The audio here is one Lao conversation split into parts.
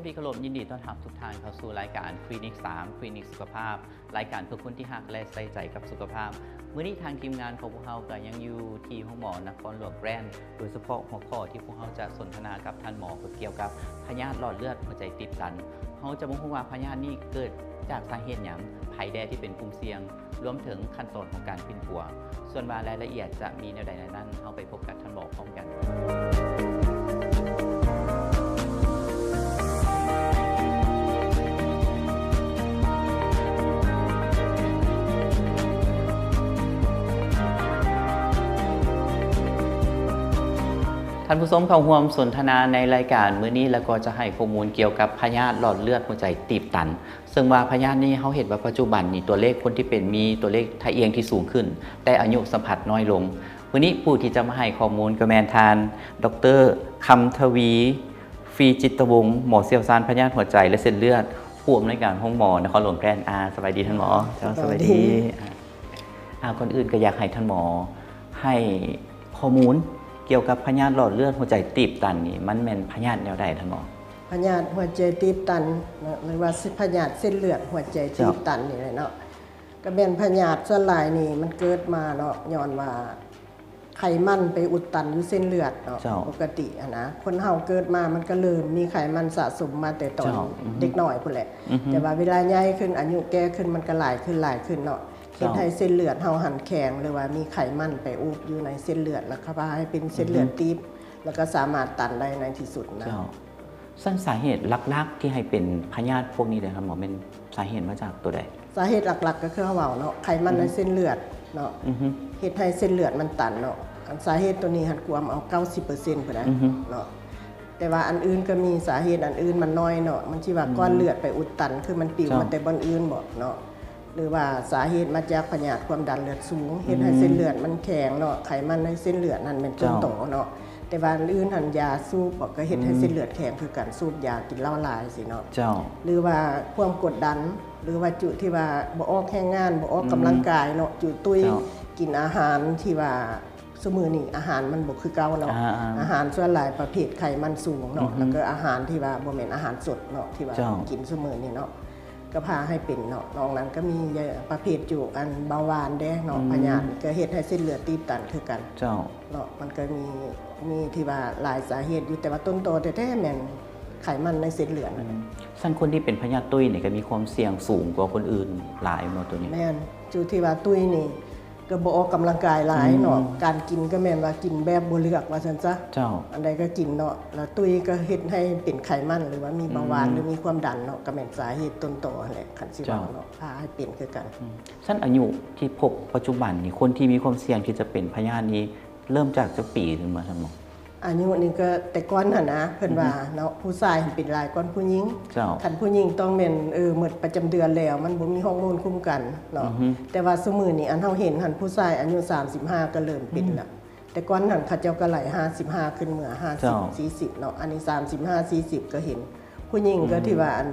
ທີ່ເຄົາລົບ, ຍິນດີຕ້ອນຮັບທຸກທ່ານເຂົ້າສູ່ລາຍການຄລີນິກສາມ ຄລີນິກສຸຂະພາບ, ລາຍການເພື່ອຄົນທີ່ຮັກ ແລະ ໃສ່ໃຈກັບສຸຂະພາບ. ມື້ນີ້ທາງທີມງານຂອງພວກເຮົາກໍຍັງຢູ່ທີ່ໂຮງໝໍນະຄອນຫຼວງແກຣນ, ໂດຍສະເພາະຫົວຂໍ້ທີ່ພວກເຮົາຈະສົນທະນາກັບທ່ານໝໍກໍກ່ຽວກັບພະຍາດຫຼອດເລືອດຫົວໃຈຕີບຕັນ. ເຮົາຈະມາຮູ້ວ່າພະຍາດນີ້ເກີດຈາກສາເຫດຫຍັງ, ໃຜແດ່ທີ່ເປັນກຸ່ມສ່ຽງ, ລວມເຖິງຂັ້ນຕອນຂອງການປິ່ນປົວ. ສ່ວນວ່າລາຍລະອຽດຈະມີແນວໃດແນວນັ້ນ, ເຮົາໄປພົບກັບທ່ານໝໍພ້ອມກັນ. ທ່ານຜູ້ຊົມເຂົ້າຮ່ວມສົນທະນາໃນລາຍການມື້ນີ້ ແລ້ວກໍຈະໃຫ້ຂໍ້ມູນກ່ຽວກັບພະຍາດຫຼອດເລືອດຫົວໃຈຕີບຕັນ. ເຊິ່ງວ່າພະຍາດນີ້ເຮົາເຫັນວ່າປັດຈຸບັນນີ້ຕົວເລກຄົນທີ່ເປັນມີຕົວເລກທ່າອ່ຽງທີ່ສູງຂຶ້ນ, ແຕ່ອາຍຸສຳຜັດນ້ອຍລົງ. ມື້ນີ້ຜູ້ທີ່ຈະມາໃຫ້ຂໍ້ມູນກໍແມ່ນທ່ານ ດອກເຕີ ຄຳທະວີ ຟີຈິດຕະວົງ, ໝໍຊ່ຽວຊານພະຍາດຫົວໃຈ ແລະ ເສັ້ນເລືອດ, ຜູ້ອຳນວຍການໂຮງໝໍນະຄອນຫຼວງແກຣນ. ອາ ສະບາຍດີທ່ານໝໍ. ເຈົ້າ ສະບາຍດີ. ສະບາຍດີ. ອາ ອາ ກ່ອນອື່ນກໍຢາກໃຫ້ທ່ານໝໍໃຫ້ຂໍ້ມູນກ່ຽວກັບພະຍາດຫຼອດເລືອດຫົວໃຈຕີບຕັນນີ້ ມັນແມ່ນພະຍາດແນວໃດທ່ານໝໍ? ພະຍາດຫົວໃຈຕີບຕັນເນາະ ຫຼືວ່າພະຍາດເສັ້ນເລືອດຫົວໃຈຕີບຕັນນີ້ແຫຼະເນາະ. ກໍແມ່ນພະຍາດສ່ວນຫຼາຍນີ້ມັນເກີດມາເນາະ ຍ້ອນວ່າໄຂມັນໄປອຸດຕັນຢູ່ເສັ້ນເລືອດເນາະ. ເຈົ້າ. ປົກກະຕິຫັ້ນນະ ຄົນເຮົາເກີດມາມັນກໍເລີ່ມມີໄຂມັນສະສົມມາແຕ່ຕອນ ເຈົ້າ ອືຮຶ ເດັກນ້ອຍພຸ້ນແຫຼະ. ອືຮຶ. ແຕ່ວ່າເວລາໃຫຍ່ຂຶ້ນ ອາຍຸແກ່ຂຶ້ນ ມັນກໍຫຼາຍຂຶ້ນ ຫຼາຍຂຶ້ນເນາະ. ເຈົ້າ. ເຮັດໃຫ້ເສັ້ນເລືອດເຮົາຫັ້ນແຂງ ຫຼືວ່າມີໄຂມັນໄປອຸບຢູ່ໃນເສັ້ນເລືອດ ແລ້ວກໍພາໃຫ້ເປັນເສັ້ນເລືອດ ອືຮຶ ຕີບ ແລ້ວກໍສາມາດຕັນໄດ້ໃນທີ່ສຸດນະ. ເຈົ້າ. ຊັ້ນສາເຫດຫຼັກໆທີ່ໃຫ້ເປັນພະຍາດພວກນີ້ເດທ່ານໝໍ ແມ່ນສາເຫດມາຈາກຕົວໃດ? ສາເຫດຫຼັກໆກໍຄືເຮົາເວົ້າເນາະ ໄຂມັນໃນເສັ້ນເລືອດເນາະ ອືຮຶ ເຮັດໃຫ້ເສັ້ນເລືອດມັນຕັນເນາະ. ອັນສາເຫດຕົວນີ້ຫັ້ນກວມເອົາເກົ້າສິບເປີເຊັນພຸ້ນນະ ອືຮຶ ເນາະ. ແຕ່ວ່າອັນອື່ນກໍມີສາເຫດ ອັນອື່ນມັນນ້ອຍເນາະ ມັນຊິວ່າ ອືມ ກ້ອນເລືອດໄປອຸດຕັນ ຄືມັນປິວ ເຈົ້າ ມາແຕ່ບ່ອນອື່ນບໍເນາະ. ຫຼືວ່າສາເຫດມາຈາກພະຍາດຄວາມດັນເລືອດສູງ ເຮັດໃຫ້ ອືມ ເສັ້ນເລືອດມັນແຂງເນາະ ໄຂມັນໃນເສັ້ນເລືອດຫັ້ນແມ່ນຕົ້ນຕໍເນາະ. ເຈົ້າ. ແຕ່ວ່າອັນອື່ນຫັ້ນ ຢາສູບບໍ ກໍເຮັດໃຫ້ ອືມ ເສັ້ນເລືອດແຂງຄືກັນ ສູບຢາ ກິນເຫຼົ້າຫຼາຍຊີ້ເນາະ. ເຈົ້າ. ຫຼືວ່າຄວາມກົດດັນ ຫຼືວ່າຈຸທີ່ວ່າບໍ່ອອກແຮງງານ ບໍ່ອອກ ອືມ ກຳລັງກາຍເນາະ ຈຸຕຸ້ຍ. ເຈົ້າ. ກິນອາຫານທີ່ວ່າ ຊຸມື້ນີ້ອາຫານມັນບໍ່ຄືເກົ່າເນາະ ອາ ອາຫານສ່ວນຫຼາຍປະເພດໄຂມັນສູງເນາະ ອືຮຶ ແລ້ວກໍອາຫານທີ່ວ່າບໍ່ແມ່ນອາຫານສົດເນາະ ທີ່ວ່າ ເຈົ້າ ກິນຊຸມື້ນີ້ເນາະ ກໍພາໃຫ້ເປັນເນາະ. ນອກນັ້ນກໍມີປະເພດຈຸອັນເບົາຫວານເດ້ເນາະ ອືມ ພະຍາດກໍເຮັດໃຫ້ເສັ້ນເລືອດຕີບຕັນຄືກັນ. ເຈົ້າ. ເນາະ ມັນກໍມີ ມີທີ່ວ່າຫຼາຍສາເຫດຢູ່ ແຕ່ວ່າຕົ້ນຕໍແທ້ໆແມ່ນໄຂມັນໃນເສັ້ນເລືອດ. ອືມ ຊັ້ນຄົນທີ່ເປັນພະຍາດຕຸ້ຍນີ້ກໍມີຄວາມສ່ຽງສູງກວ່າຄົນອື່ນຫຼາຍເນາະ ຕົວນີ້? ແມ່ນ ຈຸທີ່ວ່າຕຸ້ຍນີ້ ກໍບໍ່ອອກກຳລັງກາຍຫຼາຍເນາະ ອືມ ການກິນກໍແມ່ນວ່າກິນແບບບໍ່ເລືອກວ່າຊັ້ນຊະ. ເຈົ້າ. ອັນໃດກໍກິນເນາະ ແລ້ວຕຸ້ຍກໍເຮັດໃຫ້ເປັນໄຂມັນ ຫຼືວ່າມີເບົາຫວານ ອືມ ຫຼືມີຄວາມດັນເນາະ ກໍແມ່ນສາເຫດຕົ້ນຕໍຫັ້ນແຫຼະ ຄັນຊິເວົ້າເນາະ ພາໃຫ້ເປັນຄືກັນ. ອືມ ຊັ້ນອາຍຸທີ່ພົບປັດຈຸບັນນີ້ ຄົນທີ່ມີຄວາມສ່ຽງທີ່ຈະເປັນພະຍາດນີ້ ເລີ່ມຈາກຈັກປີຂຶ້ນມາທ່ານໝໍ? ອາຍຸນີ້ກໍແຕ່ກ່ອນຫັ້ນນະ ເພິ່ນວ່າ ອືຮຶ ເນາະ ຜູ້ຊາຍຫັ້ນເປັນຫຼາຍກ່ອນຜູ້ຍິງ. ເຈົ້າ. ຄັນຜູ້ຍິງຕ້ອງແມ່ນ ເອີ ໝົດປະຈຳເດືອນແລ້ວ ມັນບໍ່ມີຮອກມູນຄຸ້ມກັນເນາະ. ອືຮຶ. ແຕ່ວ່າຊຸມື້ນີ້ອັນເຮົາເຫັນຫັ້ນ ຜູ້ຊາຍອາຍຸສາມສິບຫ້າກໍເລີ່ມເປັນລະ. ອືມ. ແຕ່ກ່ອນຫັ້ນເຂົາເຈົ້າກໍໄລ່ຫ້າສິບຫ້າຂຶ້ນເມືອ ຫ້າສິບ ເຈົ້າ ສີ່ສິບເນາະ ອັນນີ້ສາມສິບຫ້າ ສີ່ສິບກໍເຫັນ. ຜູ້ຍິງກໍ ອືມ ທີ່ວ່າອັນ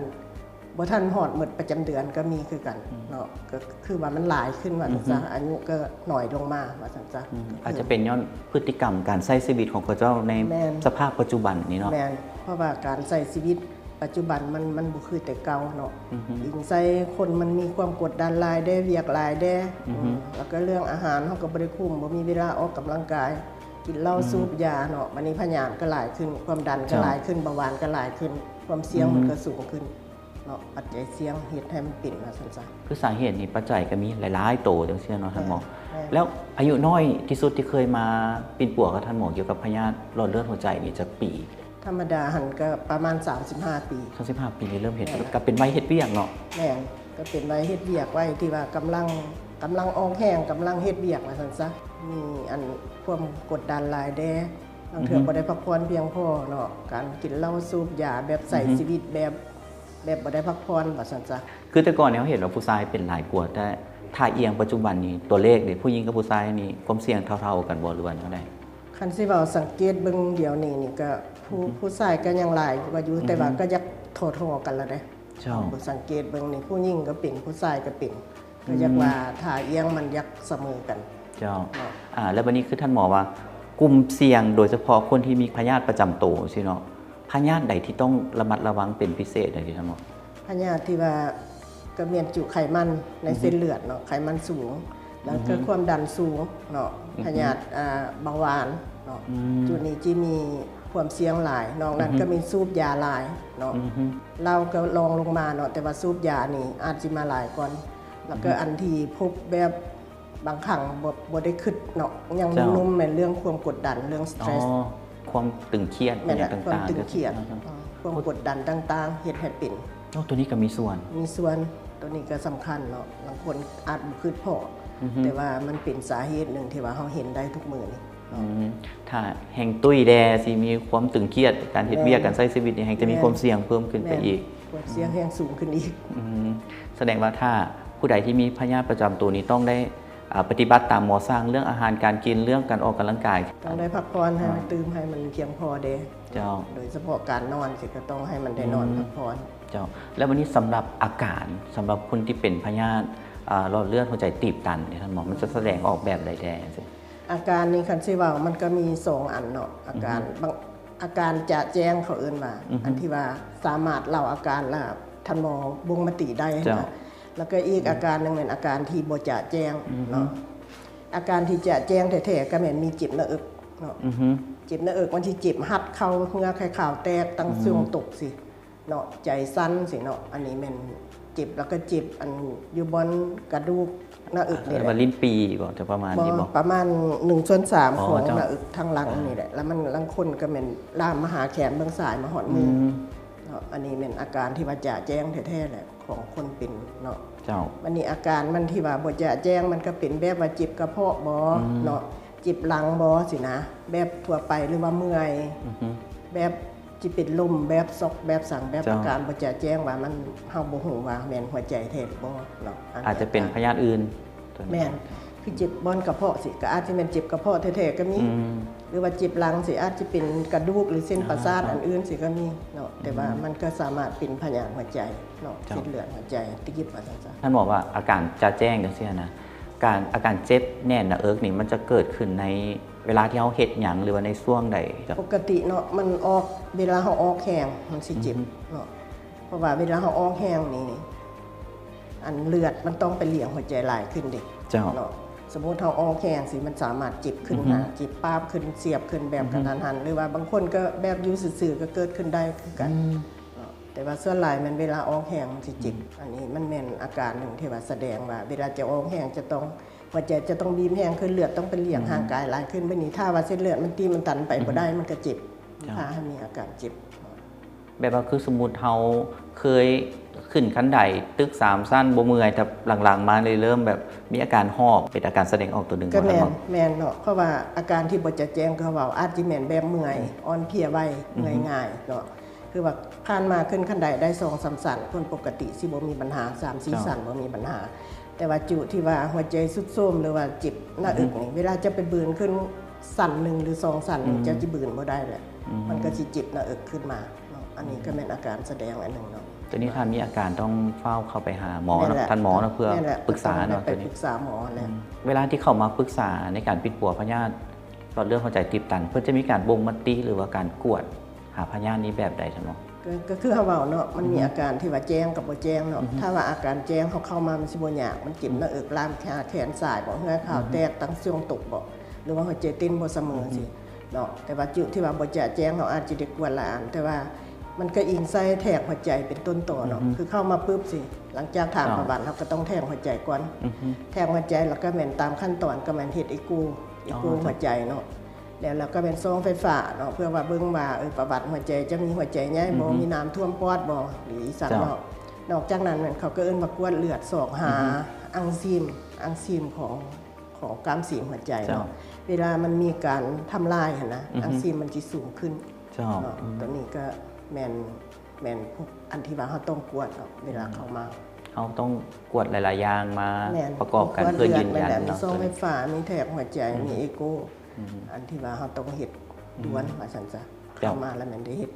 ບໍ່ທັນຮອດໝົດປະຈຳເດືອນກໍມີຄືກັນ ອືມ ເນາະ ກໍຄືວ່າມັນຫຼາຍຂຶ້ນວ່າຊັ້ນຊະ ອືຮຶ ອາຍຸກໍໜ້ອຍລົງມາວ່າຊັ້ນຊະ. ອືມ ອາດຈະເປັນຍ້ອນພຶດຕິກຳການໃຊ້ຊີວິດຂອງເຂົາເຈົ້າໃນ ແມ່ນ ສະພາບປັດຈຸບັນນີ້ເນາະ. ແມ່ນ ເພາະວ່າການໃຊ້ຊີວິດປັດຈຸບັນມັນ ມັນບໍ່ຄືແຕ່ເກົ່າເນາະ ອືຮຶ ອີງໃສ່ຄົນມັນມີຄວາມກົດດັນຫຼາຍແດ່ ວຽກຫຼາຍແດ່ ອືຮຶ ອືມ ແລ້ວກໍເລື່ອງອາຫານເຮົາກໍບໍ່ໄດ້ຄຸມ ບໍ່ມີເວລາອອກກຳລັງກາຍ ກິນເຫຼົ້າ ອືມ ສູບຢາເນາະ ບັດນີ້ພະຍາດກໍຫຼາຍຂຶ້ນ ຄວາມດັນກໍ ເຈົ້າ ຫຼາຍຂຶ້ນ ເບົາຫວານກໍຫຼາຍຂຶ້ນ ຄວາມສ່ຽງ ອືມ ມັນກໍສູງຂຶ້ນ ເນາະ ປັດໄຈສ່ຽງເຮັດໃຫ້ມັນເປັນວ່າຊັ້ນຊະ. ຄືສາເຫດນີ້ປັດໄຈກໍມີຫຼາຍໆໂຕຈັ່ງຊີ້ເນາະທ່ານໝໍ. ແມ່ນ ແລ້ວອາຍຸນ້ອຍທີ່ສຸດທີ່ເຄີຍມາປິ່ນປົວກັບທ່ານໝໍກ່ຽວກັບພະຍາດຫຼອດເລືອດຫົວໃຈນີ້ຈັກປີ? ທຳມະດາຫັ້ນກໍປະມານສາມສິບຫ້າປີ. ສາມສິບຫ້າປີນີ້ເລີ່ມເຮັດ ແມ່ນ ກໍເປັນໄວເຮັດວຽກເນາະ. ແມ່ນ ກໍເປັນໄວເຮັດວຽກ ໄວທີ່ວ່າກຳລັງ ກຳລັງອອກແຮງ ກຳລັງເຮັດວຽກວ່າຊັ້ນຊະ ມີອັນຄວາມກົດດັນຫຼາຍແດ່ ລາງເທື່ອ ອືຮຶ ບໍ່ໄດ້ພັກຜ່ອນພຽງພໍເນາະ ການກິນເຫຼົ້າສູບຢາ ແບບໃຊ້ ອືຮຶ ຊີວິດແບບ ແບບບໍ່ໄດ້ພັກຜ່ອນວ່າຊັ້ນຊະ. ຄືແຕ່ກ່ອນນີ້ເຮົາເຫັນວ່າຜູ້ຊາຍເປັນຫຼາຍກວ່າ ແຕ່ທ່າອ່ຽງປັດຈຸບັນນີ້ ຕົວເລກເດ ຜູ້ຍິງກັບຜູ້ຊາຍນີ້ ຄວາມສ່ຽງເທົ່າໆກັນບໍ່ ຫຼືວ່າແນວໃດ? ຄັນຊິເວົ້າສັງເກດເບິ່ງດຽວນີ້ນີ້ກໍ ຜູ້ ອືຮຶ ຜູ້ຊາຍກໍຍັງຫຼາຍກວ່າຢູ່ ອືຮຶ ແຕ່ວ່າກໍຢາກທໍ່ໆກັນລະເດ້. ເຈົ້າ. ເຮົາກໍສັງເກດເບິ່ງນີ້ ຜູ້ຍິງກໍເປັນ ຜູ້ຊາຍກໍເປັນ ກໍຢາກວ່າ ອືມ ທ່າອ່ຽງມັນຢາກສະເໝີກັນ. ເຈົ້າ. ເນາະ ອາ ແລ້ວບັດນີ້ຄືທ່ານໝໍວ່າ ກຸ່ມສ່ຽງ ໂດຍສະເພາະຄົນທີ່ມີພະຍາດປະຈຳໂຕຊີ້ເນາະ ພະຍາດໃດທີ່ຕ້ອງລະມັດລະວັງເປັນພິເສດໃດທີ່ທ່ານບອກ? ພະຍາດທີ່ວ່າກະແມ່ນຈຸໄຂມັນໃນເສັ້ນເລືອດເນາະ ໄຂມັນສູງ ແລ້ວກະຄວາມດັນສູງເນາະ ພະຍາດ ອ່າ ເບົາຫວານເນາະ ຈຸນີ້ຈະມີຄວາມສ່ຽງຫຼາຍ. ນອກນັ້ນກະແມ່ນສູບຢາຫຼາຍເນາະ ເຫຼົ້າກະລອງລົງມາເນາະ ແຕ່ວ່າສູບຢານີ້ອາດຊິມາຫຼາຍກ່ອນ. ແລ້ວກະອັນທີ່ພົບແບບ ບາງຄັ້ງບໍ່ ບໍ່ໄດ້ຄິດເນາະ ຍັງໜຸ່ມໆ ແມ່ນເລື່ອງຄວາມກົດດັນ ເລື່ອງ stress ຄວາມຕຶງຄຽດ ແມ່ນແຫຼະ ຄວາມຕຶງຄຽດ ຄວາມກົດດັນຕ່າງໆ ເຮັດໃຫ້ເປັນ. ໂອ້ ໂຕນີ້ກະມີສ່ວນ ມີສ່ວນ ໂຕນີ້ກະສຳຄັນເນາະ ບາງຄົນອາດບໍ່ຄິດພໍ້ ແຕ່ວ່າມັນເປັນສາເຫດໜຶ່ງທີ່ວ່າເຮົາເຫັນໄດ້ທຸກມື້ນີ້ເນາະ. ຖ້າແຮ່ງຕຸ້ຍແດ່ ຊິມີຄວາມຕຶງຄຽດ ການເຮັດວຽກ ການໃຊ້ຊີວິດນີ້ແຮ່ງຈະມີຄວາມສ່ຽງເພີ່ມຂຶ້ນໄປອີກ ຄວາມສ່ຽງແຮ່ງສູງຂຶ້ນອີກ. ສະແດງວ່າຖ້າຜູ້ໃດທີ່ມີພະຍາດປະຈຳໂຕນີ້ຕ້ອງໄດ້ ອ່າ ປະຕິບັດຕາມໝໍສັ່ງ ເລື່ອງອາຫານການກິນ ເລື່ອງການອອກກຳລັງກາຍ ຕ້ອງໄດ້ພັກຜ່ອນໃຫ້ມັນຕື່ມ ໃຫ້ມັນພຽງພໍແດ່. ເຈົ້າ ໂດຍສະເພາະການນອນຊິກະຕ້ອງໃຫ້ມັນໄດ້ນອນ ອືມ ພັກຜ່ອນ. ເຈົ້າ ແລ້ວບາດນີ້ສຳລັບອາການ ສຳລັບຄົນທີ່ເປັນພະຍາດ ອ່າ ຫຼອດເລືອດຫົວໃຈຕີບຕັນນີ້ ທ່ານໝໍ ມັນຈະສະແດງອອກແບບໃດແດ່? ອາການນີ້ຄັນຊິເວົ້າມັນກະມີສອງອັນເນາະ ອາການ ອືຮຶ ບາງ ອາການຈະແຈ້ງເຂົາເອີ້ນວ່າ ອືຮຶ ອັນທີ່ວ່າສາມາດເລົ່າອາການ ແລ້ວທ່ານໝໍບົ່ງມະຕິໄດ້ ເຈົ້າ ແລ້ວກະອີກອາການໜຶ່ງແມ່ນອາການທີ່ບໍ່ຈະແຈ້ງເນາະ. ອືຮຶ ອາການທີ່ຈະແຈ້ງແທ້ໆກະແມ່ນມີເຈັບໜ້າເອິກເນາະ ອືຮຶ ເຈັບໜ້າເອິກ ມັນຊິເຈັບຮັດເຂົ້າ ເຫື່ອໄຂ່ຂາວແຕກ ຕັ້ງຊ່ວງຕົກຊີ້ເນາະ ໃຈສັ່ນຊີ້ເນາະ. ອັນນີ້ແມ່ນເຈັບ ແລ້ວກະເຈັບອັນຢູ່ບ່ອນກະດູກໜ້າເອິກນີ້ແຫຼະ ເອີ້ນວ່າລິ້ນປີບໍ່ ຈະປະມານນີ້ບໍ່? ປະມານໜຶ່ງສ່ວນສາມຂອງໜ້າເອິກທາງຫຼັງນີ້ແຫຼະ ແລ້ວມັນລາງຄົນກະແມ່ນລາມມາຫາແຂນເບື້ອງຊ້າຍມາຮອດມືເນາະ. ອັນນີ້ແມ່ນອາການທີ່ວ່າຈະແຈ້ງແທ້ໆແຫຼະ ຂອງຄົນເປັນເນາະ. ເຈົ້າ ບາດນີ້ອາການມັນທີ່ວ່າບໍ່ຈະແຈ້ງ ມັນກະເປັນແບບວ່າເຈັບກະເພາະບໍ່ເນາະ ເຈັບຫຼັງບໍ່ຊີ້ນະ ແບບທົ່ວໄປ ຫຼືວ່າເມື່ອຍ ແບບຊິເປັນລົມ ແບບຊັອກ ແບບສັງ ແບບອາການບໍ່ຈະແຈ້ງ ວ່າມັນ ເຮົາບໍ່ຮູ້ວ່າແມ່ນຫົວໃຈແທ້ຫຼືບໍ່ເນາະ. ອາດຈະເປັນພະຍາດອື່ນ ແມ່ນ ຄືເຈັບບ່ອນກະເພາະຊີ້ ກະອາດຊິແມ່ນເຈັບກະເພາະແທ້ໆກະມີ ຫຼືວ່າເຈັບຫຼັງຊີ້ ອາດຈະເປັນກະດູກ ຫຼືເສັ້ນປະສາດອັນອື່ນຊີ້ກະມີເນາະ. ແຕ່ວ່າມັນກະສາມາດເປັນພະຍາດຫົວໃຈເນາະ ເສັ້ນເລືອດຫົວໃຈຕີບວ່າຊັ້ນຊະ. ທ່ານບອກວ່າອາການຈະແຈ້ງຈັ່ງຊີ້ຫັ້ນນະ ການ ອາການເຈັບແໜ້ນໜ້າເອິກນີ້ ມັນຈະເກີດຂຶ້ນໃນເວລາທີ່ເຮົາເຮັດຫຍັງ ຫຼືວ່າໃນຊ່ວງໃດ? ປົກກະຕິເນາະ ມັນອອກ ເວລາເຮົາອອກແຮງມັນຊິເຈັບເນາະ ເພາະວ່າເວລາເຮົາອອກແຮງນີ້ ອັນເລືອດມັນຕ້ອງໄປລ້ຽງຫົວໃຈຫຼາຍຂຶ້ນເດ້ ເຈົ້າ ເນາະ. ສົມມຸດເຮົາອອກແຮງຊີ້ ມັນສາມາດເຈັບຂຶ້ນນະ ເຈັບປາບຂຶ້ນ ສຽບຂຶ້ນແບບກະທັນຫັນ ຫຼືວ່າບາງຄົນກະແບບຢູ່ຊື່ໆກະເກີດຂຶ້ນໄດ້ຄືກັນເນາະ. ແຕ່ວ່າສ່ວນຫຼາຍແມ່ນເວລາອອກແຮງມັນຊິເຈັບ. ອັນນີ້ມັນແມ່ນອາການໜຶ່ງທີ່ວ່າສະແດງວ່າເວລາຈະອອກແຮງຈະຕ້ອງ ຫົວໃຈຈະຕ້ອງບີບແຮງຂຶ້ນ ເລືອດຕ້ອງໄປລ້ຽງຮ່າງກາຍຫຼາຍຂຶ້ນ. ບາດນີ້ຖ້າວ່າເສັ້ນເລືອດມັນຕີບ ມັນຕັນໄປບໍ່ໄດ້ ມັນກະເຈັບ ພາໃຫ້ມີອາການເຈັບ. ແບບວ່າຄືສົມມຸດເຮົາເຄີຍຂຶ້ນຂັ້ນໄດຕຶກສາມຊັ້ນບໍ່ເມື່ອຍ ແຕ່ຫຼັງໆມາເລີຍເລີ່ມແບບມີອາການຫອບ ເປັນອາການສະແດງອອກໂຕໜຶ່ງ ກະແມ່ນ ແມ່ນເນາະ ເພາະວ່າອາການທີ່ບໍ່ຈະແຈ້ງຄືເຮົາເວົ້າ ອາດຈະແມ່ນແບບເມື່ອຍ ອ່ອນເພຍໄວ ເມື່ອຍງ່າຍເນາະ. ຄືວ່າຜ່ານມາຂຶ້ນຂັ້ນໄດໄດ້ສອງສາມຊັ້ນ ຄົນປົກກະຕິຊິບໍ່ມີບັນຫາ ສາມສີ່ຊັ້ນບໍ່ມີບັນຫາ. ແຕ່ວ່າຈຸທີ່ວ່າຫົວໃຈຊຸດໂຊມ ຫຼືວ່າເຈັບໜ້າເອິກນີ້ ເວລາຈະໄປບືນຂຶ້ນຊັ້ນໜຶ່ງ ຫຼືສອງຊັ້ນນີ້ ເຈົ້າຈະບືນບໍ່ໄດ້ແຫຼະ ມັນກະຊິເຈັບໜ້າເອິກຂຶ້ນມາເນາະ. ອັນນີ້ກະແມ່ນອາການສະແດງອັນໜຶ່ງເນາະ. ໂຕນີ້ຖ້າມີອາການຕ້ອງຟ້າວເຂົ້າໄປຫາໝໍເນາະ ທ່ານໝໍເນາະ ເພື່ອປຶກສາເນາະ. ໂຕນີ້ເວລາທີ່ເຂົ້າມາປຶກສາໃນການປິ່ນປົວພະຍາດ ຫຼອດເລືອດຫົວໃຈຕີບຕັນ ເພິ່ນຈະມີການບົ່ງມະຕິ ຫຼືວ່າການກວດຫາພະຍາດນີ້ແບບໃດທ່ານໝໍ? ກະ ກະຄືເຮົາເວົ້າເນາະ ມັນມີອາການທີ່ວ່າແຈ້ງກັບບໍ່ແຈ້ງເນາະ. ຖ້າວ່າອາການແຈ້ງເຮົາເຂົ້າມາມັນຊິບໍ່ຍາກ ມັນເຈັບໜ້າເອິກ ລາມຂາແຂນຊ້າຍບໍ ເຫື່ອຂາວແຕກ ຕັ້ງຊ່ວງຕົກບໍ ຫຼືວ່າຫົວໃຈເຕັ້ນບໍ່ສະເໝີຊີ້ເນາະ. ແຕ່ວ່າຈຸທີ່ວ່າບໍ່ຈະແຈ້ງເຮົາອາດຈະໄດ້ກວດຫຼາຍອັນ ແຕ່ວ່າມັນກະອີງໃສ່ແທກຫົວໃຈເປັນຕົ້ນຕໍເນາະ. ຄືເຂົ້າມາປຶບຊີ້ ຫຼັງຈາກຖາມປະຫວັດ ເຮົາກະຕ້ອງແທກຫົວໃຈກ່ອນ ແທກຫົວໃຈ ແລ້ວກະແມ່ນຕາມຂັ້ນຕອນກະແມ່ນເຮັດເອໂກ ເອໂກຫົວໃຈເນາະ. ແລ້ວ ແລ້ວກະແມ່ນສ່ອງໄຟຟ້າເນາະ ເພື່ອວ່າເບິ່ງວ່າ ເອີ ປະຫວັດຫົວໃຈຈະມີຫົວໃຈໃຫຍ່ບໍ່ ມີນ້ຳຖ້ວມປອດບໍ່ ຫຼືອີ່ສັງເນາະ. ນອກຈາກນັ້ນແມ່ນເຂົາກະເອີ້ນວ່າກວດເລືອດ ຊອກຫາອັງຊີມ ອັງຊີມຂອງ ຂອງກ້າມຊີ້ນຫົວໃຈເນາະ. ເວລາມັນມີການທຳລາຍຫັ້ນນະ ອັງຊີມມັນຊິສູງຂຶ້ນເນາະ. ໂຕນີ້ກະແມ່ນ ແມ່ນພວກອັນທີ່ວ່າເຮົາຕ້ອງກວດເນາະ ເວລາເຂົ້າມາ ເຮົາຕ້ອງກວດຫຼາຍໆຢ່າງມາປະກອບກັນ ເພື່ອຢືນຢັນເນາະ. ມີສ່ອງໄຟຟ້າ ມີແທກຫົວໃຈ ມີເອໂກ ອັນທີ່ວ່າເຮົາຕ້ອງເຮັດດ່ວນວ່າຊັ້ນຊະ ເຂົ້າມາແລ້ວແມ່ນໄດ້ເຮັດ.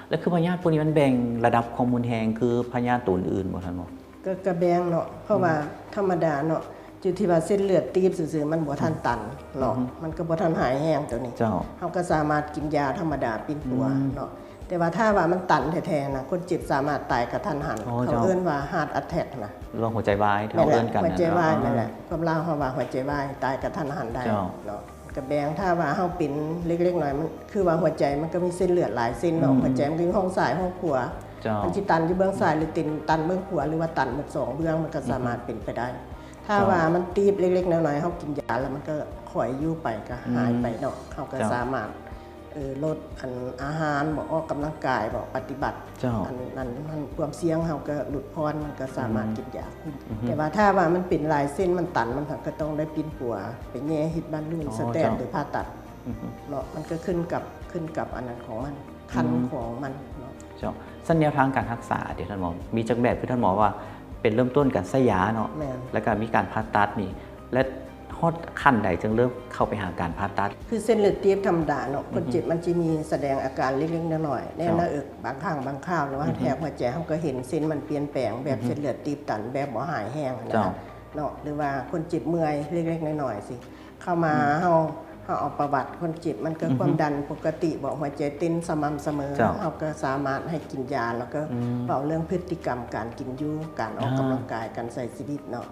ແລ້ວຄືພະຍາດພວກນີ້ມັນແບ່ງລະດັບຄວາມຮຸນແຮງຄືພະຍາດໂຕອື່ນໆບໍ່ທ່ານໝໍ? ກະ ກະແບ່ງເນາະ ເພາະວ່າທຳມະດາເນາະ ຈຸທີ່ວ່າເສັ້ນເລືອດຕີບຊື່ໆ ມັນບໍ່ທັນຕັນເນາະ ມັນກະບໍ່ທັນຮ້າຍແຮງໂຕນີ້ ເຮົາກະສາມາດກິນຢາທຳມະດາປິ່ນປົວເນາະ. ແຕ່ວ່າຖ້າວ່າມັນຕັນແທ້ໆນະ ຄົນເຈັບສາມາດຕາຍກະທັນຫັນ. ອໍ ເຈົ້າ. ເຂົາເອີ້ນວ່າ heart attack ນະ ຫຼືວ່າຫົວໃຈວາຍທີ່ເຮົາເອີ້ນກັນ ແມ່ນແຫຼະ ຫົວໃຈວາຍນັ້ນແຫຼະ. ອາ ຄວາມລາວເຮົາວ່າຫົວໃຈວາຍ ຕາຍກະທັນຫັນໄດ້ເນາະ. ເຈົ້າ. ກະແບ່ງ ຖ້າວ່າເຮົາເປັນເລັກໆນ້ອຍໆ ມັນຄືວ່າຫົວໃຈມັນກະມີເສັ້ນເລືອດຫຼາຍເສັ້ນເນາະ. ອືມ. ຫົວໃຈມັນກະຢູ່ຫ້ອງຊ້າຍ ຫ້ອງຂວາ. ເຈົ້າ. ມັນຊິຕັນຢູ່ເບື້ອງຊ້າຍ ຫຼື ຕັນ ຕັນເບື້ອງຂວາ ຫຼືວ່າຕັນໝົດສອງເບື້ອງ ມັນກະສາມາດເປັນໄປໄດ້. ອືຮຶ. ຖ້າວ່າມັນຕີບເລັກໆນ້ອຍໆ ເຮົາກິນຢາແລ້ວມັນກະຄ່ອຍຢູ່ໄປ ກະຫາຍໄປເນາະ. ອືມ. ເຮົາກະ ເຈົ້າ. ສາມາດ ເອີ ລົດອັນອາຫານ ບໍ່ ອອກກຳລັງກາຍ ບໍ່ ປະຕິບັດ ເຈົ້າ. ອັນນັ້ນ ອັນຄວາມສ່ຽງເຮົາກະຫຼຸດຜ່ອນ ມັນກະສາມາດ ອືມ ກິນຢາຄຸມ. ອືຮຶ. ແຕ່ວ່າຖ້າວ່າມັນເປັນຫຼາຍເສັ້ນ ມັນຕັນ ມັນກະຕ້ອງໄດ້ປິ່ນປົວ ໄປແຍ່ເຮັດບານລູນ ອໍ ສະແຕນ ເຈົ້າ. ຫຼື ຜ່າຕັດ ອືຮຶ ເນາະ. ມັນກະຂຶ້ນກັບ ຂຶ້ນກັບອັນນັ້ນຂອງມັນ ຂັ້ນ ອືມ ຂອງມັນເນາະ. ເຈົ້າ. ຊັ້ນແນວທາງການຮັກສາເດ ທ່ານໝໍ ມີຈັກແບບ ຄືທ່ານໝໍວ່າ ເປັນເລີ່ມຕົ້ນການໃຊ້ຢາເນາະ. ແມ່ນ. ແລ້ວກະມີການຜ່າຕັດນີ້ ແລະ ຮອດຂັ້ນໃດຈຶ່ງເລີ່ມເຂົ້າໄປຫາການຜ່າຕັດ? ຄືເສັ້ນເລືອດຕີບທຳມະດາເນາະ. ອືຮຶ. ຄົນເຈັບມັນຊິມີສະແດງອາການເລັກໆນ້ອຍໆ ແໜ້ນໜ້າເອິກ ບາງຄັ້ງບາງຄາວ ຫຼືວ່າ ອືຮຶ ແຖບຫົວໃຈ ເຮົາກະເຫັນເສັ້ນມັນປ່ຽນແປງ ແບບ ອືຮຶ ເສັ້ນເລືອດຕີບຕັນແບບບໍ່ຫາຍແຮງຫັ້ນນະ ເຈົ້າ. ເນາະ. ຫຼືວ່າຄົນເຈັບເມື່ອຍເລັກໆນ້ອຍໆຊິ ເຂົ້າມາ ອືມ ເຮົາ ເຮົາເອົາປະຫວັດຄົນເຈັບ ມັນກະ ອືຮຶ ຄວາມດັນປົກກະຕິ ບໍ່ ຫົວໃຈເຕັ້ນສະໝ່ຳສະເໝີ. ເຈົ້າ. ເຮົາກະສາມາດໃຫ້ກິນຢາ ແລ້ວກະ ອືມ ເວົ້າເລື່ອງພຶດຕິກຳການກິນຢູ່ ການອອກ ອ່າ ກຳລັງກາຍ ການໃຊ້ຊີວິດເນາະ.